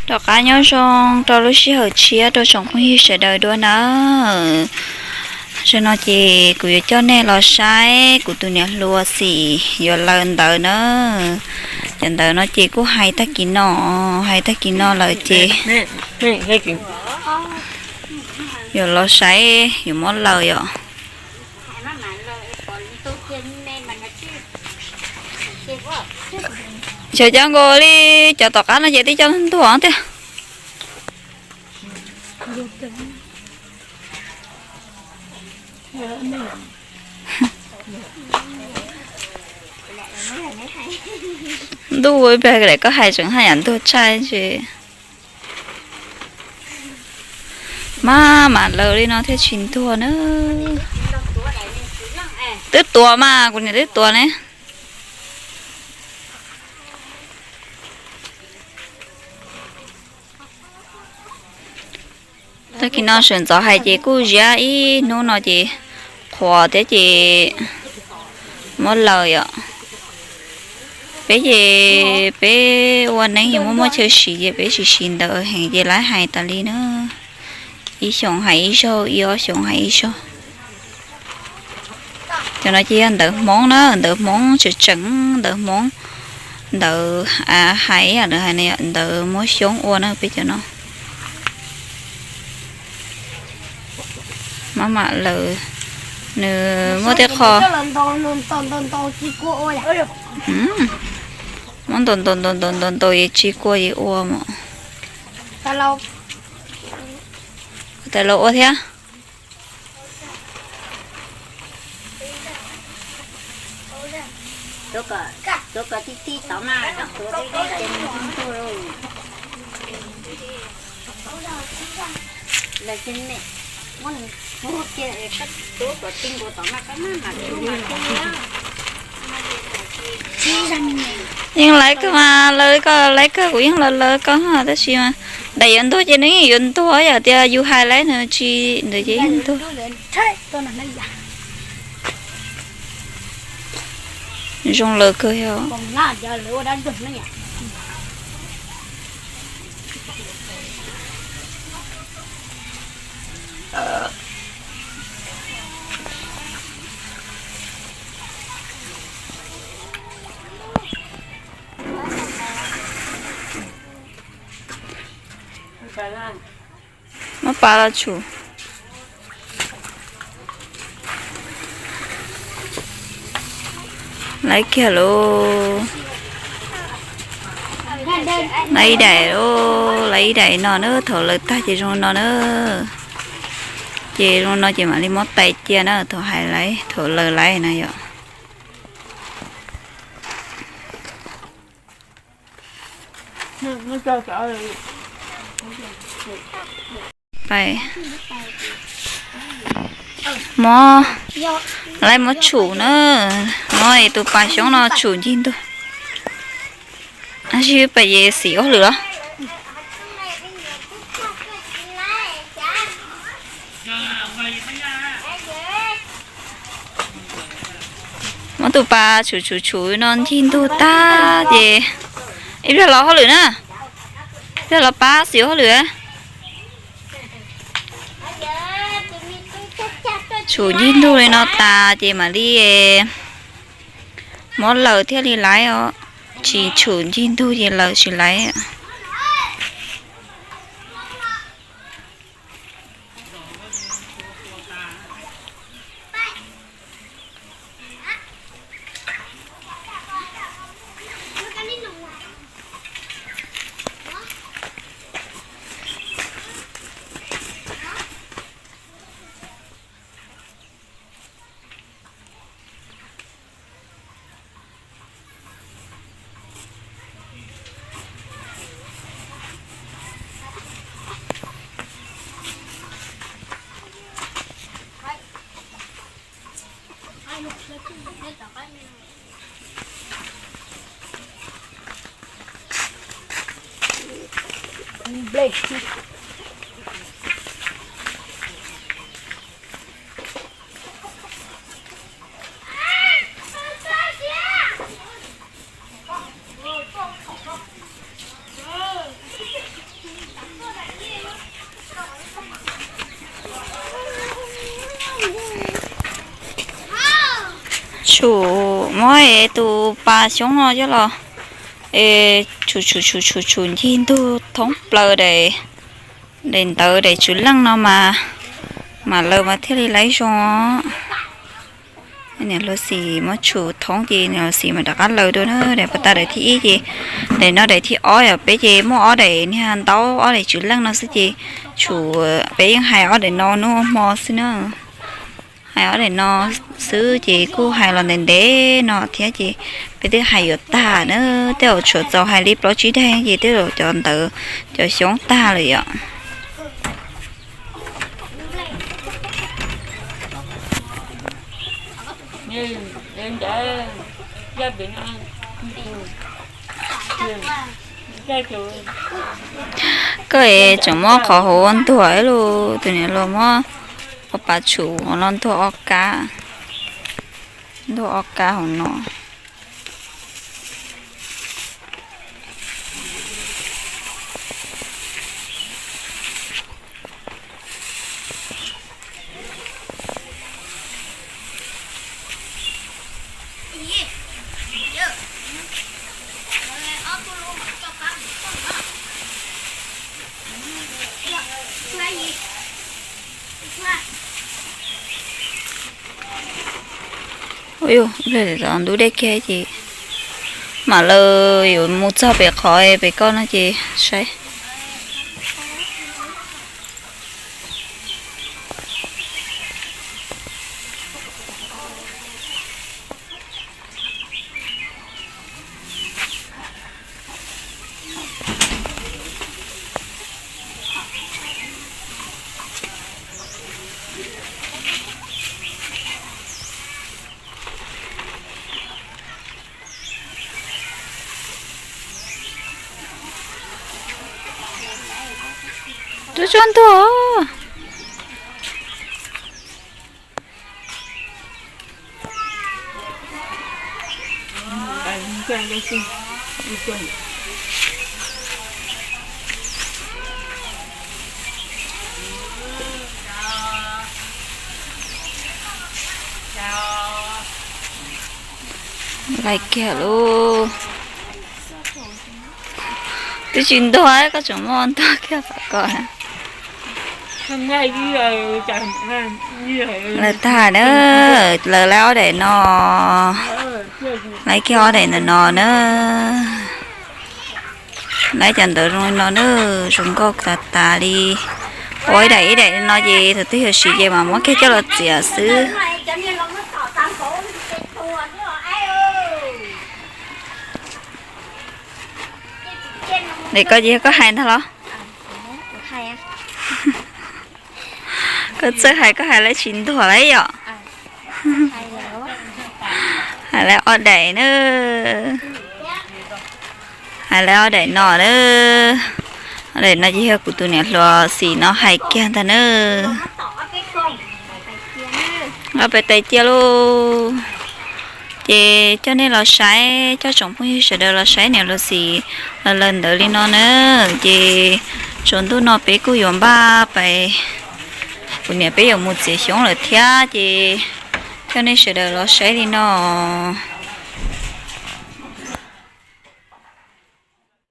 Rov qab nyob zoo rau lub sij hawm tshiab rau tsoom phooj ywg sawv daws dua nawb. Zaum no ces kuv yuav coj nej los saib kuv tus niam hluas Xim yuav laws ntawv na. Cov ntawv no ces kuj hais tag kis no, hais tag kis no lawm ces yuav los saib yuav muab laws yom. Xyov cov nkaus li cov tom qab no ces twb coj ntuag tiag. Ntuj, ib pliag koj hais tseem haj yam ntuag tshaj tsis. Mas mam laws li no thiaj tsis ntuag na. Twb tuav mas, kuv niam twb tuav ne. Tag kis no sawv ntxov hais ces kuj ziab ib hnub no ces qhuav thiab ces muab laws yom. Peb ces peb ua neeb yuav muaj muaj chaw siv ces peb siv siv ntawv heev ces lawv hais tas li na. Ib xyoos hais ib zaug, ib ob xyoos hais ib zaug. Cov no ces yog ntawv Hmoob na, ntawv Hmoob tseem tseem, ntawv Hmoob, ntawv hais, ntawv hais, ntawv muab xyoob ua na peb cov no. Maj mam lawm, nws muaj tej qho. Muab ntaus ntaus ntaus ntaus ntaus ntaus es tsis kua es ua mas. Tais laus ua thiab. Yeej laiv kawg mas, lawv koj laiv kawg kuv yeej los lawv koj tab sis mas daim yuav ntuag ces nws yeej yuav ntuag, yog tias yus hais laiv nws tsis ntawd ces yeej ntuag. Zoo lawv kawg yog. Muab pav los tshum. Laiv kiag lauj. Laiv ib daim lauj, laiv ib daim no na, thaum lawv tag ces zoo no na. Ces zoo no ces mam li muab tais cia na, thaum hais laiv, thaum lawv laiv na yom. Muab, laiv muab tshum na, muab tus pas xyoob no tshum ncig ntug. Sib pem ces xim ob lwm los. Muab tus pas tshum tshum tshum no ncig ntug tag ces ib pliag los hauj lwm na, ib pliag los pab xim hauj lwm. Tshum ncig ntug li no tas ces mam li muab laws thiaj li laiv os, tsis tshum ncig ntug ces laws tsis laiv. Tshum muab tus pas xyoob no coj los es tshum tshum tshum tshum tshum ncig ntug thoob plaws daim ntawv daim tswv leej no mas, mas lawv mas thiaj li laib zoo. Niam hluas Xis muab tshum thoob ces niam hluas Xis mas rov qab laws dua na. Daim pas tas daim thib ib ces daim no daim thib ob yom. Peb ces muaj ob daim niag ntaub ob daim tswv leej no xwb ces tshum, peb yeej hais ob daim no hnub hmo xwb na. Hais ob daim no xwb ces kuj hais los ntev ntev no thiab ces peb twb hais yuav tag na. Tej zaum tshuav txaus hais li plaub tsib daim ces tej zaum cov ntawv cov xyoob tag lawm yom. Koj es tseem muab qhov hauv ua ntuag ib lus, tus niam hluas muab ua pas tshum los ntuag ob kab, ntuag ob kab hauv no. Ua yus, ntub dej kiag ces mam lawv yuav mus txog pem qhov pem koj no ces saib. Tsuag tsuag ntuag. Lais kiag lauj. Twb tsis ntuag koj tseem muab ntuag kiag pom koj. Lawv tag na, lawv laib ob daim no, laib kiag ob daim ntawm no na. Laib cov ntawv zoo li no na, zoo nkauj tas tas li. Ua ib daim ib daim li no ces thaum twg yuav siv ces mam muab kiag coj los txiav xwb. Nim koj ces koj hais ntag los? Koj txawj hais, koj hais laib tsis ntuag lawm yom? Hais laib ob daim na. Hais laib ob daim no na. Ob daim no ces yog kuv tus niam hluas Xis no hais kiag ntag na. Ob peb tais cia lauj. Ces coj nej los saib, coj tsoom phooj ywg sawv daws los saib niam hluas Xis laws ntawv li no na. Ces tsaus ntuj no peb kuj yuav npaj pais, kuv niam peb yuav mus txiav xyoob lawm thiab ces coj nej sawv daws los saib li no.